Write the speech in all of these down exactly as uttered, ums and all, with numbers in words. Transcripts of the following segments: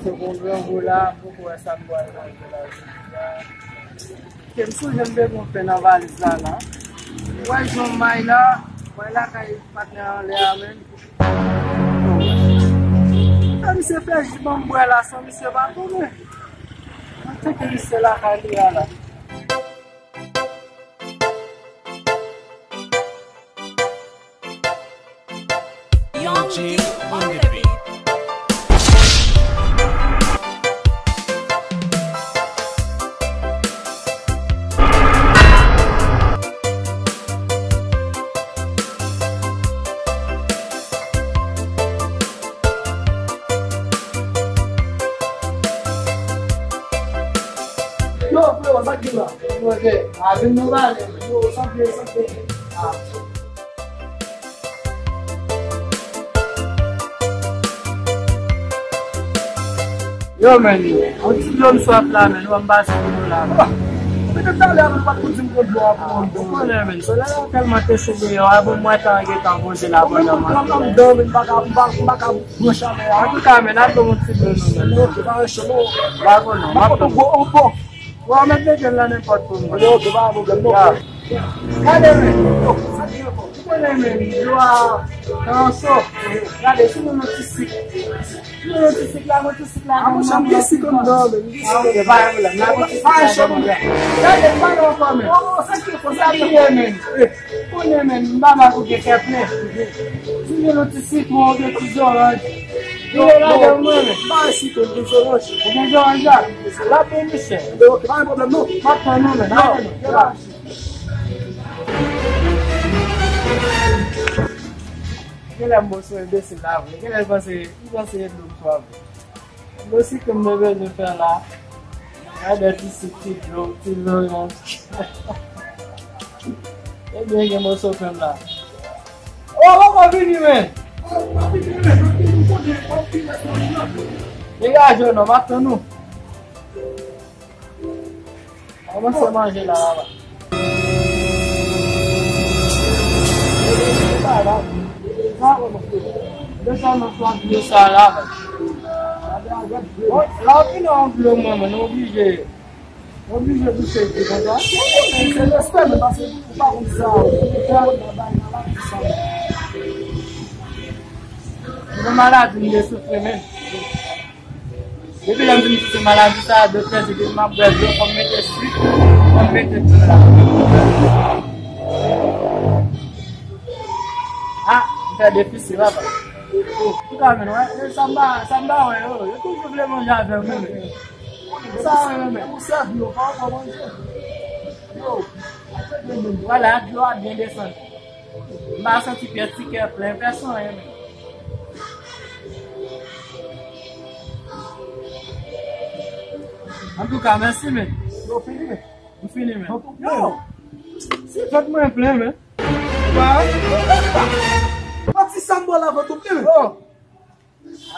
Yo, bon, grangou la, m poko wè sa m pral manje la jodi a. Ke m sonje m te gen yon pen nan valiz la, la. Ou wè jan m may la, mwen lakay patnè anlè a menm. Sa misye fè jis ban m bwè la san misye pa konnen. Mwen teke misye lakay li a la. Young G on the beat. Yo, frewo, sa k gen la? Mwen, a vin nou pale. Yo, sa k gen, sa k gen? Ah. Yo, men, yon ti dlo m swaf la, men, ou pa m pase pou nou la, men. Ah, men depi talè a, nou pa t konn di m pran dlo a pou mwen. Ou konnen, men, solèy la tèlman te cho deyò a, bon, mwen tan gentan poze la pandan m ap fè. M pa ka, m pa, m pa ka pran chalè a. Antouka, men, n ap pran yon ti dlo nou, men. Ok, pa ranse non. Pa konn non, m ap tann ou. Ou a mèt mete l nan nenpòt pou mwen. Ok, pa gen pwoblèm, non. Ya. Gade, men. Yo, sa k gen ankò? Ou konnen, men, dlo a nan yon so. Gade, si nou yon ti sik. Si nou yon ti sik la, yon ti sik la. Ah, monchè, m gen sik anndan, men, m gen sik anndan. Ah, ok, pa gen pwoblèm. N a yon ti sik la, monchè. Gade, pa gen ankò, men. Oh, sa k gen ankò, sa k gen ankò, men. Ou konnen, men, m pa mal pou gen kè plen. Si gen yon ti sitwon, gen ti zoranj. Yo, yo, ladan mwen, men. M pa gen sitwon, m gen zoranj. Ou gen zoranj la? La pou misye. Ok, pa gen pwoblèm, non. M ap tann ou, men. Yo. Genlè m bon sou enbesil la vre. Genlè l panse, li panse e dlo m swa vre. Dlo sik m te bezwen fè la. Gade ti sik, ti dlo, ti zoranj. Ebyen, gen moso pen la. Oh, poko vini, men. Degaje w non, m ap tann ou. Kòmanse manje la, papa. Deja nan swaf dlo sa la, men. Bon, la ou vin nan yon dlo mwen, men, nou oblije. Nou oblije bouche di konsa. Se respè, men, paske ou pa konn sa, ou pa konn nan bay nan la, sa. Yon maladi m te soufri, men. Depi lè m vin soti maladi sa a, doktè di depi m ap bwè dlo, fò m mete sik, fò m mete dlo la. Ah, m fè defisi, papa. Antouka, men, wè, e sa m pa, sa m pa wè yo, yo toujou vle manje avè m, men. Sa yo, men. Ou sèvi yo, pa ankò manje. Yo. Vwala, dlo a byen desann. M pa santi pyès ti kè plen, pèsonn anyen, men. Antouka, mèsi, men. Yo fini, men. M fini, men. Yo! Si vant mwen plen, men. Wa? Pati sa m bò la, vant ou plen, men. Oh!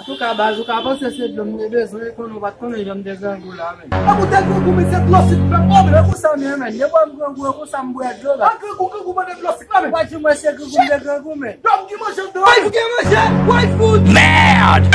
Antouka, baz, ou ka panse se dlo m te bezwen, konnen ou pa t konnen jan m te grangou la, men. Ak ou te grangou, men se dlo sik m pran, men. E konsa m ye, men. Depi m grangou, e konsa m bwè dlo la. Mwen grangou, grangou, mande dlo sik la, men. Ou pa di mwen se grangou m te grangou, men. Dlo m ki manje anndan. Wife gen manje, wife food. Merde!